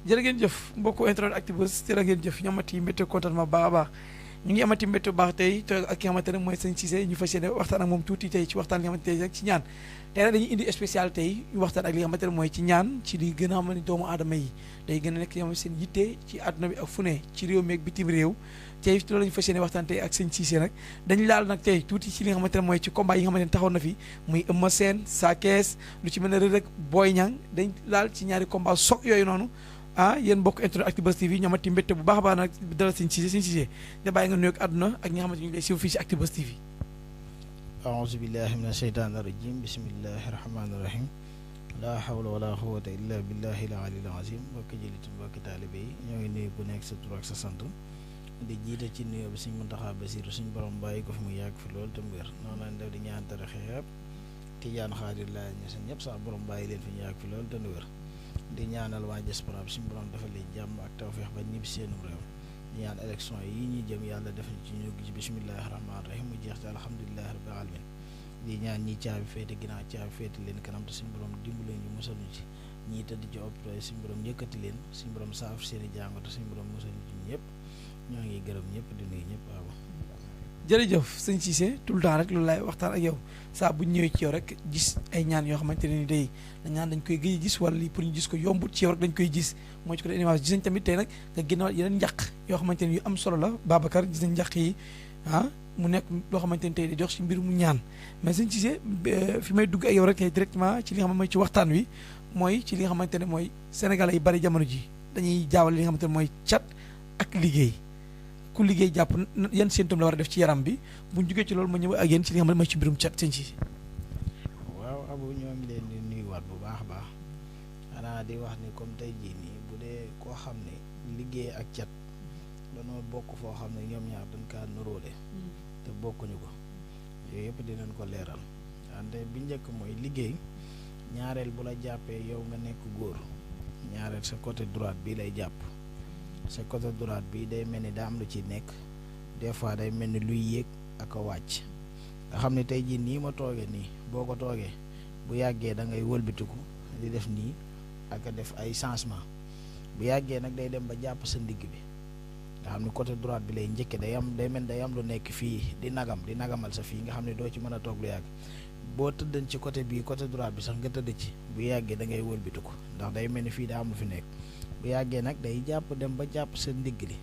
jërë ngeen jëf mbokku internet Actubuzz jërë ngeen jëf ñu amati mbégte contentement baax a baax ñu ngi amati mbégte bu baax tey te ak ki nga xamante ne mooy sëñ Cissé ñu fas yéene waxtaan ak moom tuuti tey ci waxtaan li nga xamante ne rek ci ñaan tey nag dañuy indi spécial tey ñu waxtaan ak li nga xamante ne mooy ci ñaan ci li gën a xam ne doomu aadama yi day gën a nekk ñoom seen yitte ci àdduna bi ak fu ne ci réew mi ak bitim réew tey loolu la ñu fas yéene waxtaan tey ak sëñ Cissé nag dañu laal nag tey tuuti ci li nga xamante ne mooy ci combat yi nga xamante ne taxaw na fi muy Eumeu Sène Sa Thiès lu ci mel ne Reug Reug Boy Niang dañ laal ci ñaari combat soog yooyu noonu yéen mbokk internet Actubuzz TV ñu amati mbégte bu baax a baax nag dalal sëñ Cissé da bàyyi nga nuyoog àdduna ak ñi nga xamante ñu ngi lay siiw fii ci Actubuzz TV. aouzu billahi min asheytaani rajim bismillahi rahmaani rahim laa hawla wala quwwata illa billahi al aliyyil azim mbokki jullit mbokki taalibe yi ñoo ngi nuyu ku nekk sa tur ak sa sant di jiite ci nuyoo bi Sëñ Muntaxa Basiru suñ borom bàyyi ko fi mu yàgg fi loolu te mu wér noonu lañ def di ñaan tarixa yëpp Tijaan Xaadir Laay ñu seen ñëpp sax borom bàyyi leen fi ñu yàgg fi loolu te mu wér di ñaanal waa diaspora bi suñu borom dafa leen jàmm ak tawfeex ba ñibbi seenum réew di ñaan élection yi ñuy jëm yàlla def ci ñu ci bismillahi rahmaani rahim mu jeex ci alhamdulilahi rabbil alamin di ñaan ñi caabi féete ginnaaw caabi féete leen kanam te suñu borom dimbali ñu musal ñu ci ñii tëdd ci hôpital yi suñu borom yëkkati leen suñu borom saaf seeni jàngo te suñu borom musal ñu ci ñëpp ñoo ngi gërëm ñëpp di nuyu ñëpp waaw. jërëjëf sëñ Cissé tout le temps rek loolu laay waxtaan ak yow saa bu ñëwee ci yow rek gis ay ñaan yoo xamante ne ni day ñaan dañ koy gëj gis wala lii pour ñu gis ko yombut ci yow rek dañ koy gis mooy ci côté animation gis nañ tamit tey nag nga génnewaat yeneen njàq yoo xamante ne yu am solo la Babacar gis nañ njàq yi mu nekk loo xamante ne tey di jox ci mbir mu ñaan mais sëñ Cissé fi may dugg ak yow rek tey directement ci li nga xam ne mooy ci waxtaan wi mooy ci li nga xamante ne mooy Sénégalais yi bari jamono ji dañuy jaawale li nga xamante ne mooy cat ak liggéey ku liggéey jàpp yan symptômes la war a def ci yaram bi bu ñu jógee ci loolu ma ñëw ak yéen ci li nga xam ne mooy ci mbirum cat sëñ Cissé. waaw Abou ñoo ngi leen di nuyuwaat bu baax a baax xanaa di wax ni comme tey jii nii bu dee koo xam ne liggéey ak cat dañoo bokk foo xam ne ñoom ñaar dañ kaa nuróole te bokkuñu ko yooyu yëpp dinañ ko leeral wante bi njëkk mooy liggéey ñaareel bu la jàppee yow nga nekk góor ñaareel sa côté droite bii lay jàpp. sa côté droite bi day mel ni daa am lu ci nekk des fois day mel ni luy yéeg ak a wàcc nga xam ne tey jii nii ma toogee nii boo ko toogee bu yàggee da ngay wëlbatiku di def nii ak a def ay changement bu yàggee nag day dem ba jàpp sa ndigg bi nga xam ne côté droite bi lay njëkke day mel day am lu nekk fii di nagamal sa fii nga xam ne doo ci mën a toog lu yàgg boo tëddan ci côté bii côté droite bi sax nga tëdd ci bu yàggee da ngay wëlbatiku ndax day mel ni fii daa am lu fi nekk bu yàggee nag day jàpp dem ba jàpp sa ndigg li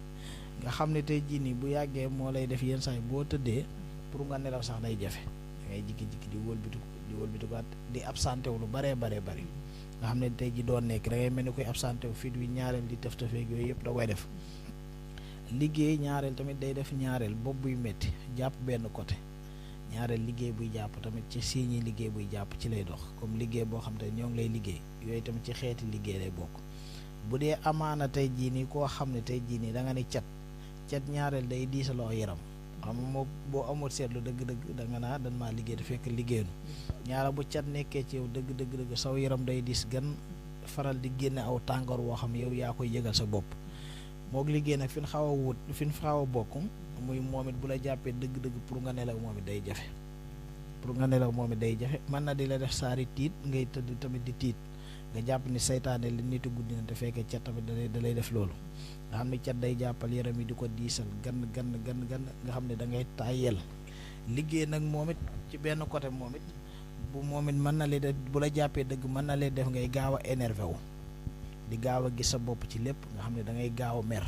nga xam ne tey jii nii bu yàggee moo lay def yenn saa yi boo tëddee pour nga nelaw sax day jafe da ngay jikki-jikki di wëlbatikuwaat di absenté wu lu baree bari nga xam ne tey ji doon nekk da ngay mel ni koy absenté wu fit wi ñaareel di tëf tëfeeg yooyu yëpp da koy def liggéey ñaareel tamit day def ñaareel bopp buy métti jàpp benn côté ñaareel liggéey buy jàpp tamit ci signe liggéey buy jàpp ci lay dox comme liggéey boo xam te ñoo ngi lay liggéey yooyu tamit ci xeeti liggéey lay bokk bu dee amaana tey jii nii koo xam ne tey jii nii da nga ne cat ñaareel day diisaloo yaram xam nga moo boo amul seetlu dëgg-dëgg da nga naa dan maa liggéey te fekk liggéeynu ñaara bu cat nekkee ci yow dëgg saw yaram day diis gan faral di génne aw tàngoor woo xam yow yaa koy yëgal sa bopp moog liggéey nag fi ñu xaw a bokk muy moom it bu la jàppee dëgg-dëgg pour nga nelaw moom it day jafe mën na di la def saari tiit ngay tëdd tamit di tiit nga jàpp ni saytaane li nitu guddi na te fekkee cat tamit da lay def loolu nga xam ne cat day jàppal yaram yi di ko diisal gan nga xam ne da ngay tàyyel liggéey nag moom it ci benn côté moom it mën na lee def bu la jàppee dëgg mën na lee def ngay gaaw a énervé wu di gaaw a gis sa bopp ci lépp nga xam ne da ngay gaaw a mer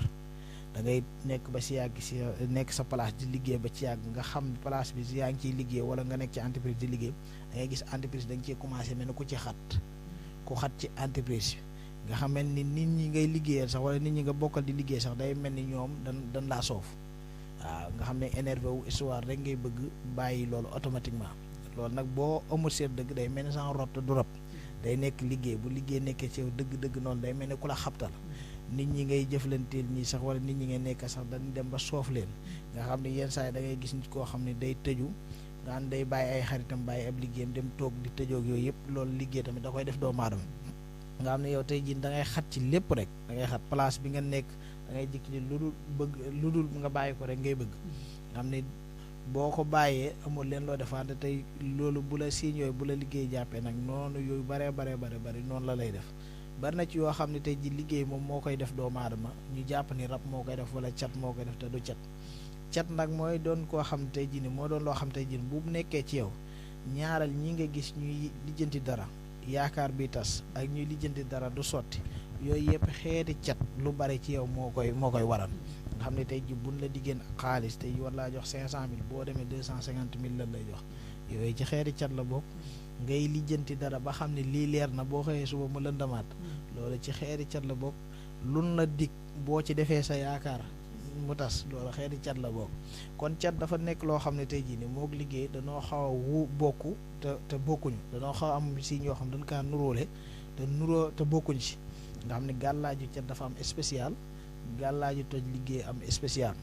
da ngay nekk ba si yàgg si nekk sa place di liggéey ba ci yàgg nga xam place bi yaa ngi ciy liggéey wala nga nekk ci entreprise di liggéey da ngay gis entreprise da nga ciy commencé mel ne ku ci xat ci entreprise bi nga xam ni nit ñi ngay liggéeyal sax wala nit ñi nga bokkal di liggéey sax day mel ni ñoom dan laa soof waaw nga xam ne énervé wu histoire rek ngay bëgg bàyyi loolu automatiquement loolu nag boo amul seet dëgg day mel ni sans rob te du rob day nekk liggéey bu liggéey nekkee ci yow dëgg noonu day mel ni ku la xabtal nit ñi ngay jëflanteel ñii sax wala nit ñi ngay nekk sax dañ dem ba soof leen nga xam ne yenn saa yi da ngay gis nit koo xam ne day tëju nga xam day bàyyi ay xaritam bàyyi ab liggéeyam dem toog di tëjoog yooyu yëpp loolu liggéey tamit da koy def doomu aadama nga xam ne yow tey jii da ngay xat ci lépp rek da ngay xat place bi nga nekk da ngay jikki ni lu dul nga bàyyi ko rek ngay bëgg nga xam ne boo ko bàyyee amul leen loo defaante tey loolu bu la siiñ yooyu bu la liggéey jàppee nag noonu yooyu baree bari noonu la lay def bari na ci yoo xam ne tey ji liggéey moom moo koy def doomu aadama ñu jàpp ni rab moo koy def wala cat moo koy def te du cat nag mooy doon koo xam ne tey ji ni moo doon loo xam tey ji bu nekkee ci yow ñaaral ñi nga gis ñuy lijjanti dara yaakaar bi tas ak ñuy lijjanti dara du sotti yooyu yëpp xeeti cat lu bari ci yow moo koy waral nga xam ne tey ji buñ la diggéen ak xaalis tey war laa jox 500 000 boo demee 250 000 lan lay jox yooyu ci xeeti cat la bokk. ngay lijjanti dara ba xam ne lii leer na boo xëyee suba mu lëndamaat loolu ci xeeti cat la bokk. lun la dig boo ci defee sa yaakaar mu tas loolu xeeti cat la bokk kon cat dafa nekk loo xam ne tey jii ni moog liggéey danoo xaw a bokku te bokkuñu danoo xaw a am si ñoo xam dañ kaa nuróole te bokkuñ ci nga xam ne gàllaaju cat dafa am spécial gàllaaju toj liggéey am spécial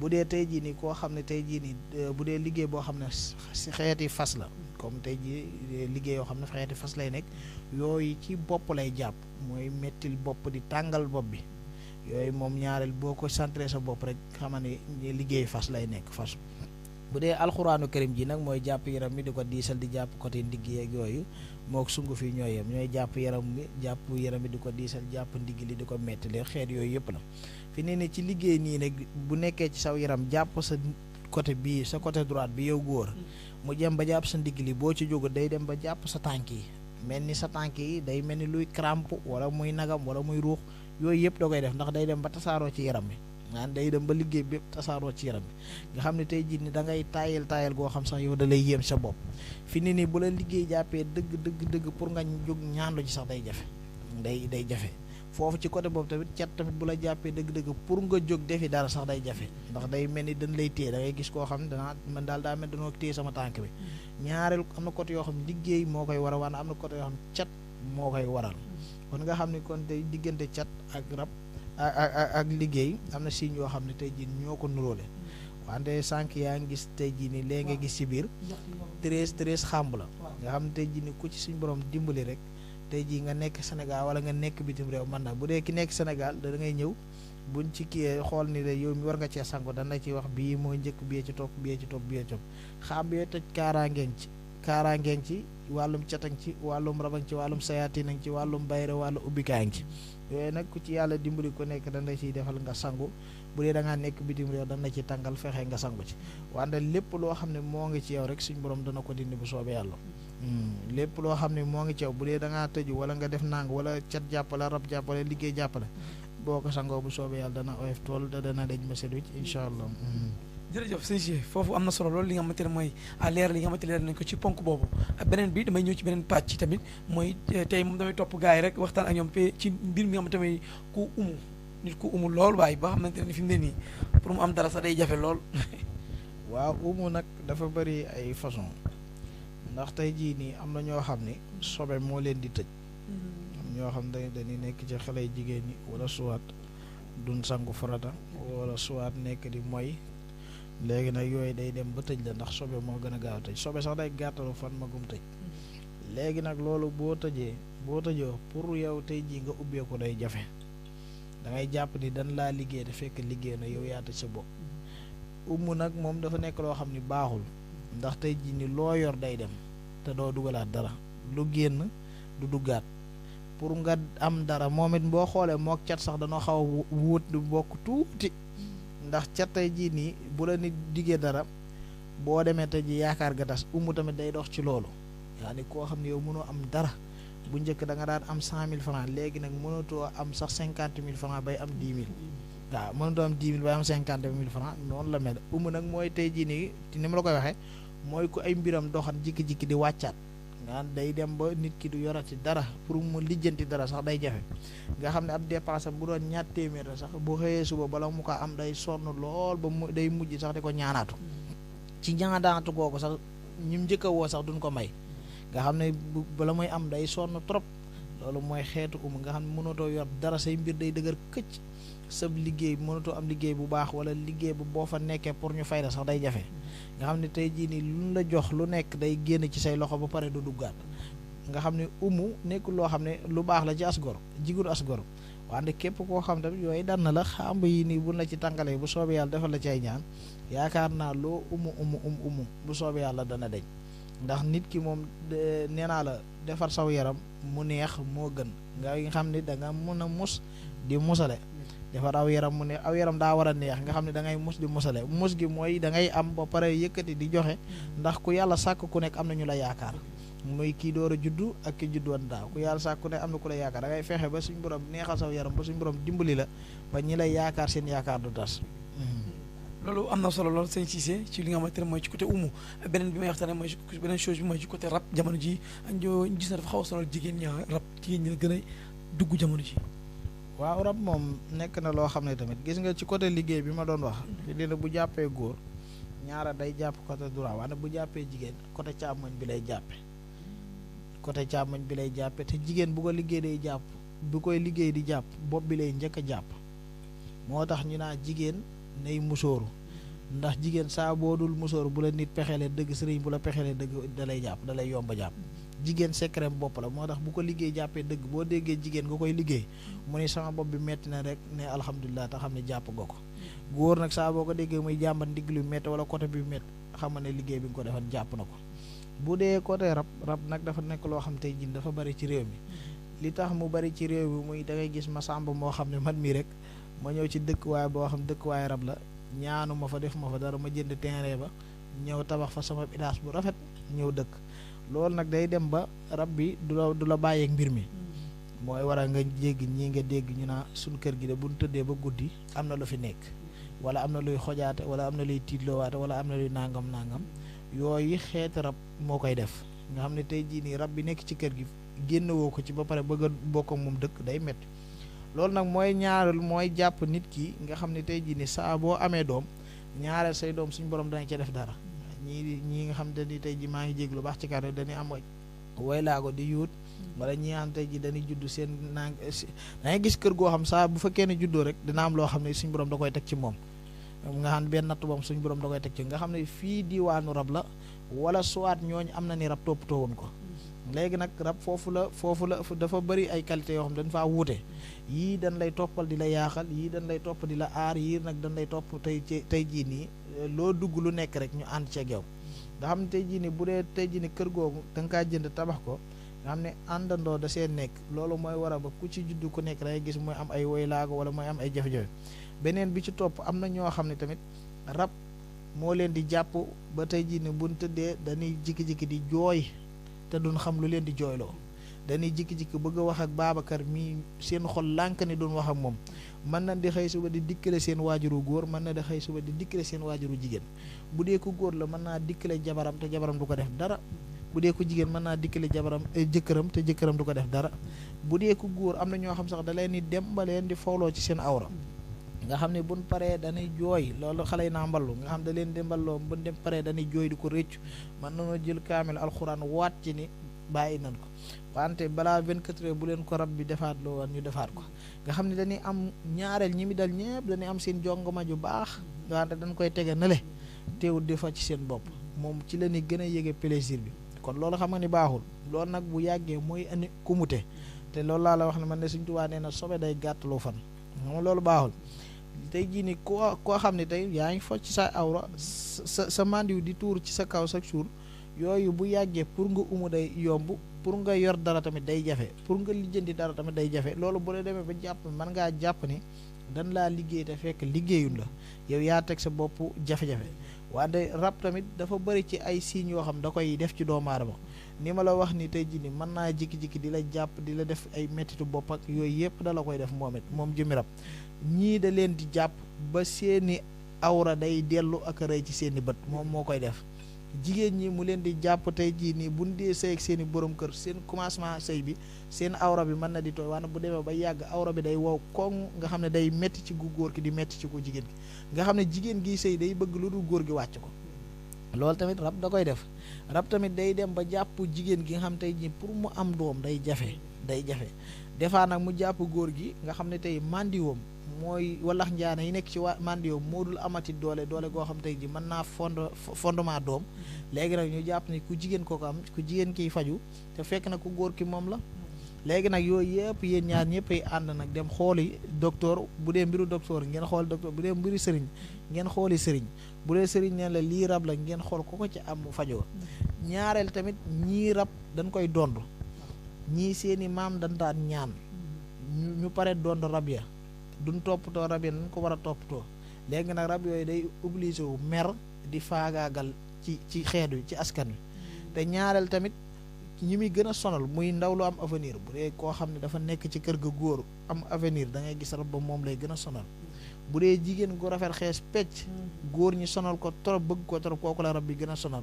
bu dee tey jii ni koo xam ne tey jii ni bu dee liggéey boo xam ne si xeeti fas la comme tey jii liggéey yoo xam ne xeeti fas lay nekk yooyu ci bopp lay jàpp mooy mettil bopp di tàngal bopp bi yooyu moom ñaareel boo ko centré sa bopp rek xama ne liggéey fas lay nekk fas bu dee alxuraanu karim ji nag mooy jàpp yaram mi di ko diisal di jàpp côté ndigg yeeg yooyu moo sungu fi ñooy yem ñooy jàpp yaram mi di ko diisal jàpp ndigg li di ko mettile xeet yooyu yëpp la fi ne ni ci liggéey nii nag bu nekkee ci saw yaram jàpp sa côté bii sa côté droite bi yow góor mu jëm ba jàpp sa ndigg li boo ci jógu day dem ba jàpp sa tànk yi mel ni sa tànk yi day mel ni luy crampe wala muy nagam wala muy ruux yooyu yëpp da koy def ndax day dem ba tasaaroo ci yaram bi maanaam day dem ba liggéey bépp tasaaroo ci yaram bi nga xam ne tey jii ni da ngay taayal goo xam sax yow da lay yéem sa bopp fi ni nii bu la liggéey jàppee dëgg pour nga jóg ñaanlu ci sax day jafe day jafe foofu ci côté boobu tamit cat tamit bu la jàppee dëgg pour nga jóg defi dara sax day jafe ndax day mel ni dañ lay téye da ngay gis koo xam ne man daal daa mel danoo téye sama tànk bi ñaareel am na côté yoo xam ne liggéey moo koy waral wala am na côté yoo xam ne cat moo koy waral kon nga xam ne kon tey diggante cat ak rab ak liggéey am na signes yoo xam ne tey jii ñoo ko nuróole wante sànq yaa ngi gis tey jii ni léegi nga gis ci biir 13 xàmb la nga xam ne tey jii ni ku ci suñ borom dimbali rek tey jii nga nekk Sénégal wala nga nekk bitim réew man na bu dee ki nekk Sénégal da ngay ñëw buñ ci kii xool ni de yow mi war nga cee sango dana ci wax bii mooy njëkk bii ci topp xaam bi toj kaaraangeen ci wàllum catang ci wàllum rabang ci wàllum sayaatinang ci wàllum bayre wàllu ubbikaang ci yooyu nag ku ci yàlla dimbali ko nekk dana ciy defal nga sangu bu dee da ngaa nekk bitim réew dana ci tàngal fexe nga sangu ci wante lépp loo xam ne moo ngi ci yow rek suñ borom dana ko dindi bu soobee yàlla lépp loo xam ne moo ngi ci yow bu dee da ngaa tëju wala nga def nang wala cat jàppale rab jàppale liggéey jàppale boo ko sangoo bu soobee yàlla dana oyof tool te dana deñ ma set wicc incha allah. jërëjëf sëñ Cheikh foofu am na solo loolu li nga xamante ne mooy leer li nga xamante ne leer nañ ko ci ponk boobu ak beneen bi damay ñëw ci beneen pàcc ci tamit mooy tey moom damay topp gars yi rek waxtaan ak ñoom ci mbir mi nga xamante ne ku umu nit ku umu lool waaye ba xamante ne fi mu ne nii pour mu am dara sax day jafe lool. waaw umu nag dafa bëri ay façon ndax tey jii nii am na ñoo xam ne sobe moo leen di tëj. am ñoo xam ne dañuy nekk ci xale jigéen ñi wala suwaat duñ sangu farata wala suwaat nekk di moy léegi nag yooyu day dem ba tëj la ndax sobe moo gën a gaaw tëj sobe sax day gàttalu fan magum tëj léegi nag loolu boo tëjoo pour yow tey jii nga ubbeeku day jafe da ngay jàpp ni dañ laa liggéey te fekk liggéey na yow yaa tëj sa bopp umu nag moom dafa nekk loo xam ni baaxul ndax tey jii ni loo yor day dem te doo dugalaat dara lu génn du duggaat pour nga am dara moom it boo xoolee mook cat sax danoo xaw a wut du bokk tuuti ndax cat tey jii nii bu la nit diggee dara boo demee tey ji yaakaar ga tas umu tamit day dox ci loolu yaa ni koo xam ne yow mënoo am dara bu njëkk da nga daan am 100 000 francs léegi nag mënatoo am sax 50 000 francs bay am 10 000 waaw mënatoo am 10 000 bay am 50 000 francs noonu la mel umu nag mooy tey jii nii ni ma la koy waxee mooy ku ay mbiram doxan jikki-jikki di wàccaat nga day dem ba nit ki du yorati dara pour mu lijjanti dara sax day jafe nga xam ne ab dépense bu doon ñaar téeméer la sax bu xëyee suba bala mu ko am day sonn lool ba mu day mujj sax di ko ñaanaatu ci ñaanaatu googu sax ñim njëkk a woo sax duñ ko may nga xam ne bala muy am day sonn trop loolu mooy xeetu nga xam ne mënatoo yor dara say mbir day dëgër këcc sab liggéey mënatoo am liggéey bu baax wala liggéey bu boo fa nekkee pour ñu fay la sax day jafe nga xam ne tey jii nii luñ la jox lu nekk day génn ci say loxo ba pare du duggaat nga xam ne nekkul loo xam ne lu baax la ci asgor jigul asgor wante képp koo xam tamit yooyu dan na la xamb yi nii buñ la ci tàngalee bu soobee yàlla defal la ci ay ñaan yaakaar naa loo umu bu soobee yàlla dana deñ ndax nit ki moom nee naa la defar saw yaram mu neex moo gën nga xam ne da nga mun a mus di musale defar aw yaram mu neex aw yaram daa war a neex nga xam ne da ngay mus di musale mus gi mooy da ngay am ba pare yëkkati di joxe ndax ku yàlla sàkk ku nekk am na ñu la yaakaar muy kii door a juddu ak ki juddu woon daaw ku yàlla sàkk ku nekk am na ku la yaakaar da ngay fexe ba suñ borom neexal saw yaram ba suñ borom dimbali la ba ñi lay yaakaar seen yaakaar du tas. loolu am na solo lool sëñ Cissé ci li nga xamante ne mooy ci côté umu beneen bi may waxtaanee mooy beneen chose bi mooy ci côté rab jamono ji ñu gis na dafa xaw a sonal jigéen ñi rab jigéen ñi la gën a dugg jamono ji. waaw rab moom nekk na loo xam ne tamit gis nga ci côté liggéey bi ma doon wax dina bu jàppee góor ñaara day jàpp côté droit waaye bu jàppee jigéen côté càmmoñ bi lay jàppe côté càmmoñ bi lay jàppe te jigéen bu ko liggéey day jàpp bu koy liggéey di jàpp bopp bi lay njëkk a jàpp moo tax ñu naa jigéen nay musóoru ndax jigéen saa boo dul musóoru bu la nit pexelee dëgg sëriñ bu la pexelee dëgg da lay jàpp da lay yomba jàpp jigéen secret bopp la moo tax bu ko liggéey jàppee dëgg boo déggee jigéen nga koy liggéey mu ni sama bopp bi metti na rek ne alhamdulilah te xam ne jàpp nga ko góor nag saa boo ko déggee muy jàmbat ndigg lu metti wala côté bi metti xam ne liggéey bi nga ko defan jàpp na ko bu dee côté rab nag dafa nekk loo xam tey jii dafa bari ci réew mi li tax mu bari ci réew mi muy da ngay gis ma sàmb moo xam ne man mii rek ma ñëw ci dëkkuwaay boo xam dëkkuwaay rab la ñaanu ma fa def ma fa dara ma jënd terrain ba ñëw tabax fa sama étage bu rafet ñëw dëkk loolu nag day dem ba rab bi du la bàyyeeg mbir mi mooy waral nga jégg ñii nga dégg ñu naa suñ kër gi de bu ñu tëddee ba guddi am na lu fi nekk wala am na luy xojaate wala am na luy tiitloowaate wala am na luy nangam yooyu xeeti rab moo koy def nga xam ne tey jii nii rab bi nekk ci kër gi génn woo ko ci ba pare bëgg a bokk ak moom dëkk day metti loolu nag mooy ñaareel mooy jàpp nit ki nga xam ne tey jii nii saa boo amee doom ñaareel say doom suñu borom dana ca def dara ñii nga xam te ni tey ji maa ngi jéglu baax ci kàddu dañuy am way laago di yuut wala ñi am tey ji dañuy judd seen nang dangay gis kër goo xam saa bu fekkee ne juddoo rek dina am loo xam ne suñu borom da koy teg ci moom nga xam ne benn natt boom suñu borom da koy teg ci nga xam ne fii diwaanu rab la wala soit ñooñu am na ni rab toppatoo woon ko léegi nag rab foofu la dafa bëri ay qualité yoo xam dañ faa wuute yii dañ lay toppal di la yaaxal yii dañ lay topp di la aar yii nag dañ lay topp tey jii nii loo dugg lu nekk rek ñu ànd ceeg yow nga xam ne tey jii nii bu dee tey jii nii kër googu da nga kaa jënd tabax ko nga xam ne àndandoo da seen nekk loolu mooy war a ba ku ci juddu ku nekk day gis mooy am ay woylaago wala mooy am ay jafe-jafe beneen bi ci topp am na ñoo xam ne tamit rab moo leen di jàpp ba tey jii nii buñ tëddee dañuy jikki-jikki di jooy te duñ xam lu leen di jooyloo dañuy jikki-jikki bëgg a wax ak Babacar mii seen xol lànk ni duñ wax ak moom mën na di xëy suba di dikkale seen waajuru góor mën na di xëy suba di dikkale seen waajuru jigéen bu dee ko góor la mën naa dikkale jabaram te jabaram du ko def dara bu dee ko jigéen mën naa dikkale jëkkëram te jëkkëram du ko def dara bu dee ko góor am na ñoo xam sax da leen di dem ba leen di fawloo ci seen awra nga xam ne buñ paree dañuy jooy loolu xale yi naa mballu nga xam da leen di mballoo buñ dem paree dañuy jooy di ko réccu mën nañoo jël kaamil alxuraan waat ci ni bàyyi nañ ko wante balaa 24 heures bu leen ko rab bi defaat loo woon ñu defaat ko nga xam ne dañuy am ñaareel ñi mi dal ñëpp dañuy am seen jongoma ju baax nga xam ne dañ koy tege nale teewul defa ci seen bopp moom ci la ñuy gën a yëge plaisir bi kon loolu xam nga ni baaxul loolu nag bu yàggee mooy andi kumute te loolu laa la wax ne man ne Sëñ Tuubaa nee na sobe day gàttaloo fan xam nga loolu baaxul tey jii ni koo xam ne tey yaa ngi fo ci sa awra sa mandiw di tuur ci sa kaw chaque jour yooyu bu yàggee pour nga umu day yomb pour nga yor dara tamit day jafe pour nga lijjanti dara tamit day jafe loolu bu la demee ba jàpp mën ngaa jàpp ni dan laa liggéey te fekk liggéeyul la yow yaa teg sa bopp jafe-jafe wante rab tamit dafa bëri ci ay signes yoo xam da koy def ci doomu aadama ni ma la wax ni tey jii ni mën naa jikki-jikki di la jàpp di la def ay mettitu bopp ak yooyu yëpp da la koy def moom it moom jëmi rab ñii da leen di jàpp ba seeni awra day dellu ak rëy ci seeni bët moom moo koy def jigéen ñi mu leen di jàpp tey jii nii buñ dee sëy ak seeni borom kër seen commencement sëy bi seen awra bi mën na di tooy waaye bu demee ba yàgg awra bi day wow koŋ nga xam ne day metti ci gu góor ki di metti ci ku jigéen gi nga xam ne jigéen gi sëy day bëgg lu dul góor gi wàcc ko loolu tamit rab da koy def rab tamit day dem ba jàpp jigéen gi nga xam tey jii pour mu am doom day jafe des fois nag mu jàpp góor gi nga xam ne tey mandiwoom mooy walax njaana yi nekk ci waa mandiwoom moo dul amati doole goo xam tey ji mën naa fondement doom léegi nag ñu jàpp ni ku jigéen ko am ku jigéen kiy faju te fekk na ku góor ki moom la léegi nag yooyu yëpp yéen ñaar ñëpp ay ànd nag dem xooli docteur bu dee mbiru docteur ngeen xool docteur bu dee mbiru sëriñ ngeen xooli sëriñ bu dee sëriñ neen la lii rab la ngeen xool ko ci am mu fajoo ñaareel tamit ñii rab dañ koy dond ñii seeni maam dañ daan ñaan ñu pare doon rab ya duñ toppatoo rab ya nañ ko war a toppatoo léegi nag rab yooyu day obligé wu mer di faagaagal ci xeet wi ci askan wi te ñaareel tamit ñi muy gën a sonal muy ndaw lu am avenir bu dee koo xam ne dafa nekk ci kër ga góor am avenir da ngay gis rab ba moom lay gën a sonal bu dee jigéen gu rafet xees pecc góor ñi sonal ko trop bëgg ko trop kooku la rab bi gën a sonal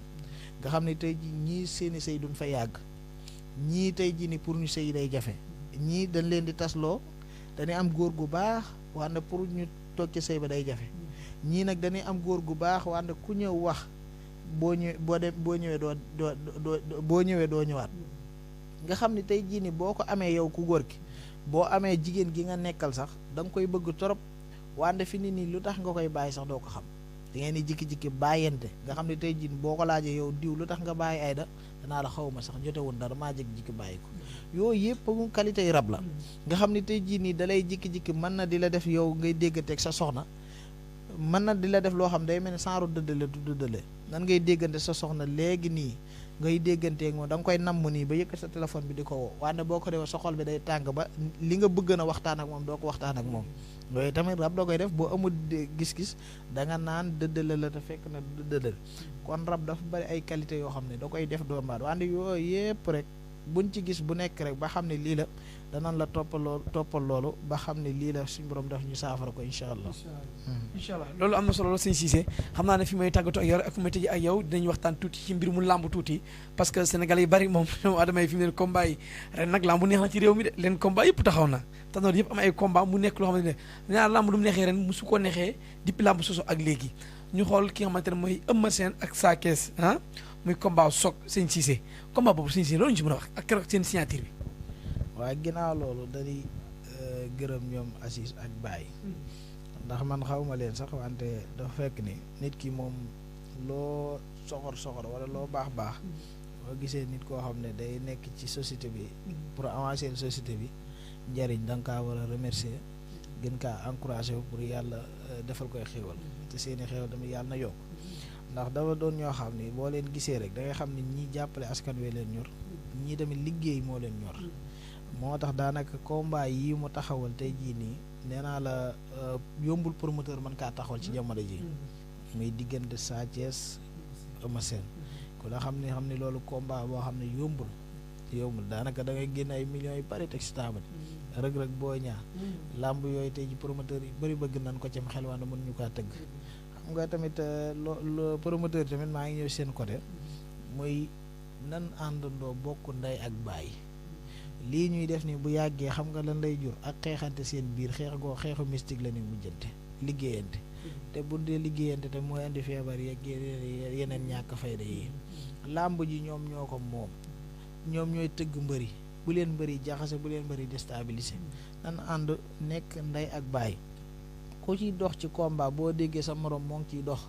nga xam ne tey ji ñii seeni sëy duñ fa yàgg ñii tey ji ni pour ñu sëy day jafe ñii dañ leen di tasloo dañuy am góor gu baax wante pour ñu toog ci sëy ba day jafe ñii nag dañuy am góor gu baax wante ku ñëw wax boo ñëwee boo ñëwee doo ñëwaat nga xam ne tey jii ni boo ko amee yow ku góor ki boo amee jigéen gi nga nekkal sax da nga koy bëgg trop wante fi ni nii lu tax nga koy bàyyi sax doo ko xam da ngeen di jikki-jikki bàyyante nga xam ne tey jii boo ko laajee yow diw lu tax nga bàyyi Aïda danaa la xawma sax jotewul dara maa jikki-jikki bàyyi ko yooyu yëpp mu qualité yi rab la nga xam ne tey jii nii dalay jikki-jikki mën na di la def yow ngay dégganteeg sa soxna mën na di la def loo xam day mel ne saaru dëddale du dëddale nan ngay déggante sa soxna léegi nii ngay dégganteeg moom da nga koy namm nii ba yëkkat sa téléphone bi di ko woo wante boo ko defee sa xol bi day tàng ba li nga bëgg na waxtaan ak moom doo ko waxtaan ak moom yooyu tamit rab da koy def boo amul gis-gis da nga naan dëddale la te fekk na du dëddale kon rab dafa bari ay qualité yoo xam ne da koy def doomu aadama wante yooyu yëpp rek buñ ci gis bu nekk rek ba xam ne lii la danañ la toppal loolu ba xam ne lii la suñu borom daf ñu saafara ko incha allah. incha allah loolu am na solo loolu sëñ Cissé xam naa ne fi may tàggatoo ak yow ak fi may tëjee ak yow dinañ waxtaan tuuti ci mbir mu làmb tuuti parce que sénégalais yi bari moom doomu aadama yi fi mu ne combat yi ren nag làmb neex na ci réew mi de leen combat yëpp taxaw na tanoor yëpp am ay combat mu nekk loo xamante ne ñaar làmb lu mu neexee ren musu ko neexee depuis làmb soso ak léegi ñu xool ki nga xamante ne mooy Eumeu Sène ak Sa Thiès muy combat soog sëñ Cissé combat boobu sëñ Cissé loolu ñu ci mën a wax ak keroog seen signature bi. waaye ginnaaw loolu dañuy gërëm ñoom Assis ak Baye ndax man xawma leen sax wante dafa fekk ni nit ki moom loo soxor wala loo baax boo gisee nit koo xam ne day nekk ci société bi pour avancer société bi njariñ da nga kaa war a remercier gën kaa encourager pour yàlla defal koy xéewal te seeni xéewal tamit yàlla na yokk ndax dafa doon ñoo xam ni boo leen gisee rek da ngay xam ni ñii jàppale askan wi leen ñor ñii tamit liggéey moo leen ñor moo tax daanaka combat yi mu taxawal tey jii nii nee naa la yombul promoteur mën kaa taxawal ci jamono ji muy diggante Sa Thiès Eumeu Sène ku la xam ne loolu combat boo xam ne yombul daanaka da ngay génn ay millions yu bari teg si taabal rëg-rëg boo ñaa làmb yooyu tey ji promoteur yi bari bëgg nañ ko cim xel wante mën ñu kaa tëgg xam nga tamit lo promoteur tamit maa ngi ñëw seen côté muy nan àndandoo bokk ndey ak baay lii ñuy def ni bu yàggee xam nga lan lay jur ak xeexante seen biir xeexu mystique la ni mujjante liggéeyante te bu dee liggéeyante te mooy indi feebar yeeg yeneen ñàkk fayda yi làmb ji ñoom ñoo ko moom ñoom ñooy tëgg mbëri bu leen mbëri jaxase bu leen mbëri déstabiliser nan ànd nekk ndey ak baay ku ciy dox ci combat boo déggee sa morom moo ngi ciy dox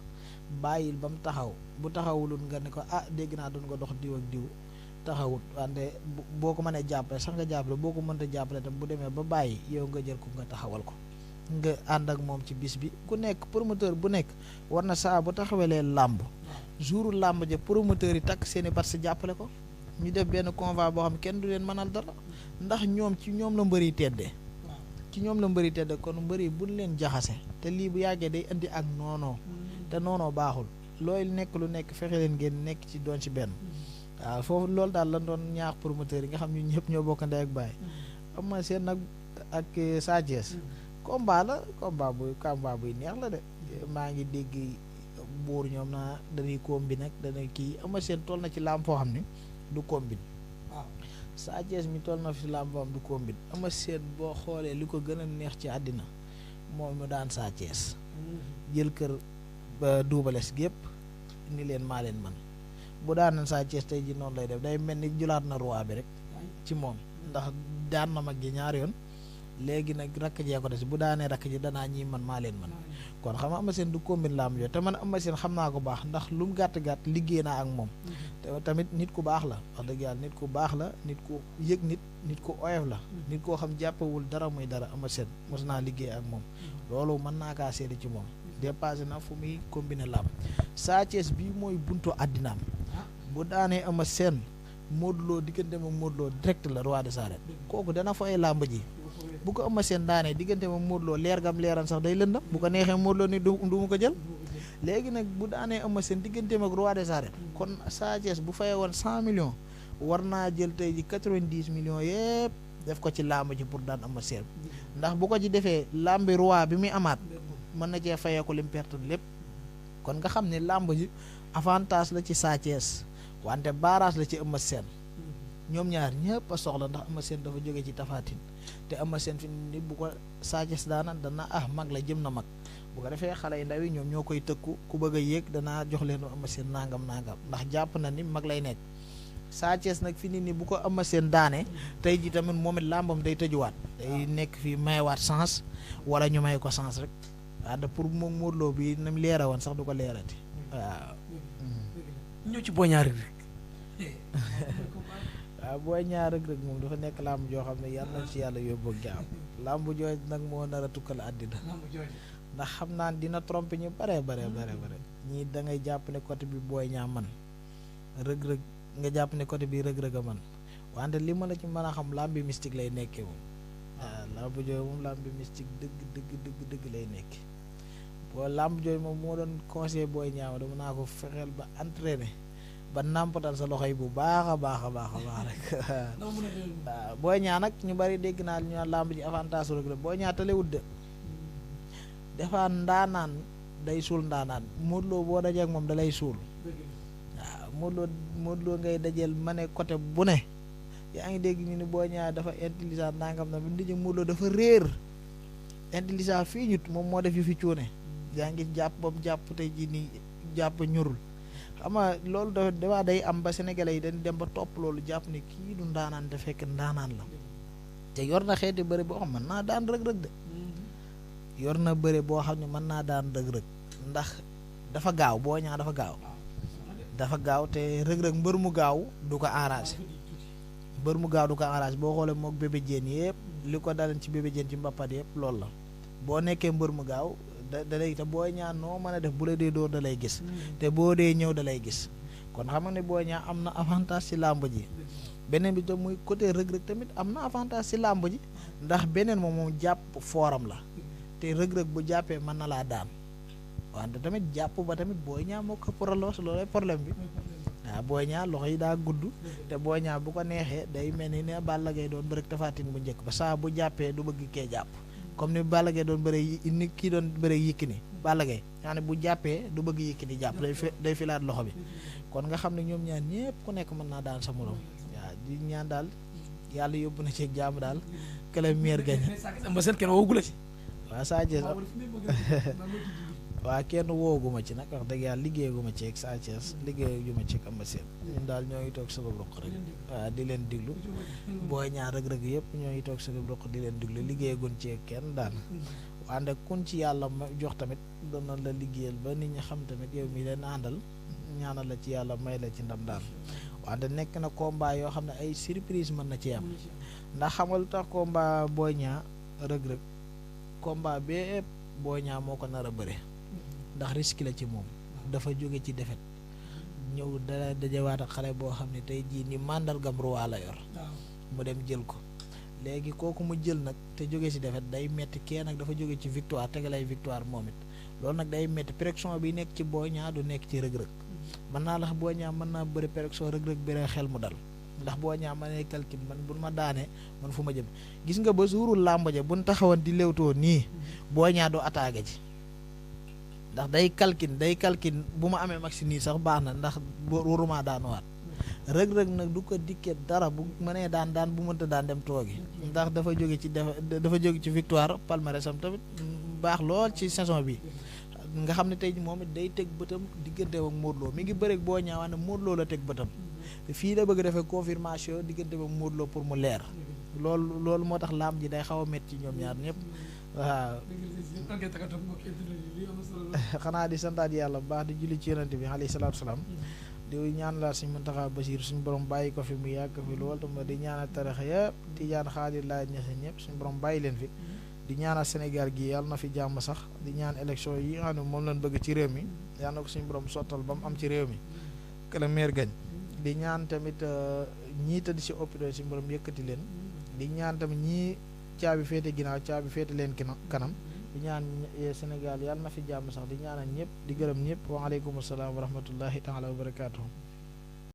bàyyil ba mu taxaw bu taxawulul nga ne ko dégg naa doon nga dox diw ak diw taxawut wante boo ko mënee jàppale sax nga jàppale boo ko mënta jàppale tam bu demee ba bàyyi yow nga jël ko nga taxawal ko nga ànd ak moom ci bis bi ku nekk promoteur bu nekk war na saa bu taxawalee làmb jouru làmb ja promoteur yi takk seeni parce que jàppale ko ñu def benn convoi boo xam kenn du leen mënal dara ndax ñoom ci ñoom la mbëri teddee ci ñoom la mbëri tedde kon mbëri buñ leen jaxase te lii bu yàggee day indi ak noonoo te noonoo baaxul looy nekk lu nekk fexe leen ngeen nekk ci doon ci benn waaw foofu loolu daal lan doon ñaax promoteur yi nga xam ñu ñëpp ñoo bokk ndey ak baay Eumeu Sène nag ak Sa Thiès combat buy neex la de maa ngi dégg buur ñoom naa dañuy combine nag dañuy kii Eumeu Sène toll na ci làmb foo xam ne du combine waaw Sa Thiès mi toll na fi làmb foo xam du combine Eumeu Sène boo xoolee li ko gën a neex ci àddina moom mu daan Sa Thiès jël kër Double Less gépp ni leen maa leen man bu daan na Sa Thiès tey ji noonu lay def day mel ni julaat na roi bi rek ci moom ndax daan na mag ji ñaari yoon léegi nag rakk jee ko des bu daanee rakk ji danaa ñii man maa leen man kon xam nga Eumeu Sène du combine làmb jo te man Eumeu Sène xam naa ko baax ndax lu mu gàtt-gàtt liggéey naa ak moom te tamit nit ku baax la wax dëgg yàlla nit ku baax la nit ku yëg nit ku oyof la nit koo xam jàppewul dara muy dara Eumeu Sène mos naa liggéey ak moom loolu mën naa kaa seede ci moom dépassé na fu muy combiner làmb Sa Thiès bii mooy buntu àddinaam bu daanee Eumeu Sène Modou Lo diggante ma Modou Lo direct la roi des arènes kooku dana fay làmb ji bu ko Eumeu Sène daanee diggante ma Modou Lo leer gam leeran sax day lëndam bu ko neexee Modou Lo ni du mu ko jël léegi nag bu daanee Eumeu Sène digganteem ak roi des arènes kon Sa Thiès bu fayee woon 100 millions war naa jël tey ji 90 millions yëpp def ko ci làmb ji pour daan Eumeu Sène ndax bu ko ci defee làmbi roi bi muy amaat mën na cee fayee ko lim perte lépp kon nga xam ne làmb ji avantage la ci Sa Thiès wante barrage la ci Eumeu Sène ñoom ñaar ñëpp a soxla ndax Eumeu Sène dafa jóge ci Tapha Tine te Eumeu Sène fi ni bu ko Sa Thiès daana dana mag la jëm na mag bu ko defee xale yu ndaw yi ñoom ñoo koy tëkku ku bëgg a yéeg danaa jox leen Eumeu Sène nangam ndax jàpp na ni mag lay nekk Sa Thiès nag fi ni bu ko Eumeu Sène daane tey ji tamit moom it làmbam day tëjuwaat day nekk fii mayewaat chance wala ñu may ko chance rek waaw pour moom Modou Lo bi nam leera woon sax du ko leerati waaw ñëw ci Boy Niang rek waaw Boy Niang rek moom dafa nekk làmb joo xam ne yàlla nañ ci yàlla yóbbu ak jaam làmb jooj nag moo nar a tukkal àddina ndax xam naa dina tromper ñu bare ñii da ngay jàpp ne côté bi Boy Niang man rëg-rëg nga jàpp ne côté bi rëg-rëg a man wante li ma la ci mën a xam làmbi mystique lay nekkee moom waaw làmb jooy moom làmbi mystique dëgg lay nekke boo làmb jooy moom moo doon conseil Boy Niang dama naa ko fexeel ba entraîner ba nàmpatal sa loxo yi bu baax a baax rek waaw Boy Niang nag ñu bari dégg naa ñu naan làmb ji avantage rek la Boy Niang talewut de defaa ndaanaan day suul ndaanaan Modou Lo boo dajee ak moom da lay suul waaw Modou Lo ngay dajeel ma ne côté bu ne yaa ngi dégg ñu ni Boy Niang dafa intelligent nangam na bu ndiji Modou Lo dafa réer intelligent fii ñut moom moo def yu fi cuune yaa ngi jàpp ba mu jàpp tey ji ni jàpp ñurul xam nga loolu dafa day am ba sénégalais yi dañ dem ba topp loolu jàpp ne kii du ndaanaan te fekk ndaanaan la te yor na xeeti bëri boo xam mën naa daan rëg-rëg de yor na bëri boo xam ne mën naa daan rëg-rëg ndax dafa gaaw Boy Niang dafa gaaw te rëg-rëg mbër mu gaaw du ko arrangé boo xoolee mook Bébé Diène yëpp li ko daleen ci Bébé Diène ci mbappat yëpp loolu la boo nekkee mbër mu gaaw da lay te Boy Niang noo mën a def bu la dee dóor da lay gis te boo dee ñëw da lay gis kon xam nga ne Boy Niang am na avantage ci làmb ji beneen bi tam muy côté rëg-rëg tamit am na avantage ci làmb ji ndax beneen moom jàpp fooram la te rëg-rëg bu jàppee mën na laa daan wante tamit jàpp ba tamit Boy Niang moo ko poraloos loolay problème bi waaw Boy Niang loxo yi daa gudd te Boy Niang bu ko neexee day mel ni ne Balla Gaye doon bëre Tapha Tine bu njëkk ba saa bu jàppee du bëgg kee jàpp comme ni Balla Gaye doon bëre ni kii doon bëre Yékini Balla Gaye yaa ne bu jàppee du bëgg Yékini jàpp day filaat loxo bi kon nga xam ne ñoom ñaar ñëpp ku nekk mën naa daan sa morom waaw di ñaan daal yàlla yóbbu na ci jàmm daal que le meilleur gagne. waaw Sa Thiès waaw kenn wooguma ci nag wax dëgg yàlla liggéeyaguma ci ak Sa Thiès liggéeyaguma ci ak Eumeu Sène ñun daal ñoo ngi toog sama roq rek waaw di leen diglu Boy Niang rëg-rëg yëpp ñoo ngi toog sama roq di leen diglu liggéeyagun ci ak kenn daal wante kun ci yàlla ma jox tamit doon na la liggéeyal ba nit ñi xam tamit yow mi leen àndal ñaanal la ci yàlla may la ci ndam daal wante nekk na combat yoo xam ne ay surprise mën na ci am ndax xam nga lu tax combat Boy Niang rëg-rëg combat bépp Boy Niang moo ko nar a bëre ndax risque la ci moom dafa jóge ci defet ñëw da dajawaat ak xale boo xam ne tey jii ni màndargam roi la yor mu dem jël ko léegi kooku mu jël nag te jóge ci defet day metti kee nag dafa jóge ci victoire tegalay victoire moom it loolu nag day metti pression bi nekk ci Boy Niang du nekk ci rëg-rëg mën naa la Boy Niang mën naa bëri pression rëg-rëg bëre xel mu dal ndax Boy Niang ma ne calcul man bu ma daanee man fu ma jëm gis nga ba suuru làmb ja buñ taxawoon di léewtoo nii Boy Niang doo attaqué ji ndax day calcul bu ma amee maxi nii sax baax na ndax waruma daanuwaat rëg-rëg nag du ko dikkee dara bu mënee daan bu mënta daan dem toogi ndax dafa jóge ci victoire palmarès am tamit baax lool ci saison bi nga xam ne tey moom it day teg bëtam diggante ak Modou Lo mi ngi bëreeg Boy Niang ne Modou Lo la teg bëtam te fii la bëgg defee confirmation diggante ak Modou Lo pour mu leer loolu moo tax laam ji day xaw a métti ci ñoom ñaar ñëpp waaw xanaa di santaat yàlla bu baax di julli ci yonent bi alayhi salaatu salaam di ñaan la suñ Muntaxa Basiir suñu borom bàyyi ko fi mu yàgg fi lool tam di ñaanal tarixa yëpp Tijaan Xaadir Laay ñese ñëpp suñu borom bàyyi leen fi di ñaanal Sénégal gi yàlla na fi jàmm sax di ñaan élection yi nga xam ne moom lañ bëgg ci réew mi yàlla na ko suñu borom sottal ba mu am ci réew mi que le maire gagne di ñaan tamit ñii tëdd si hôpital si borom yëkkati leen di ñaan tamit ñii caabi féete ginnaaw caabi féete leen kanam di ñaan Sénégal yàlla na fi jàmm sax di ñaanal ñëpp di gërëm ñëpp waaleykum salaam wa rahmatullahi taala wa barakaatuhu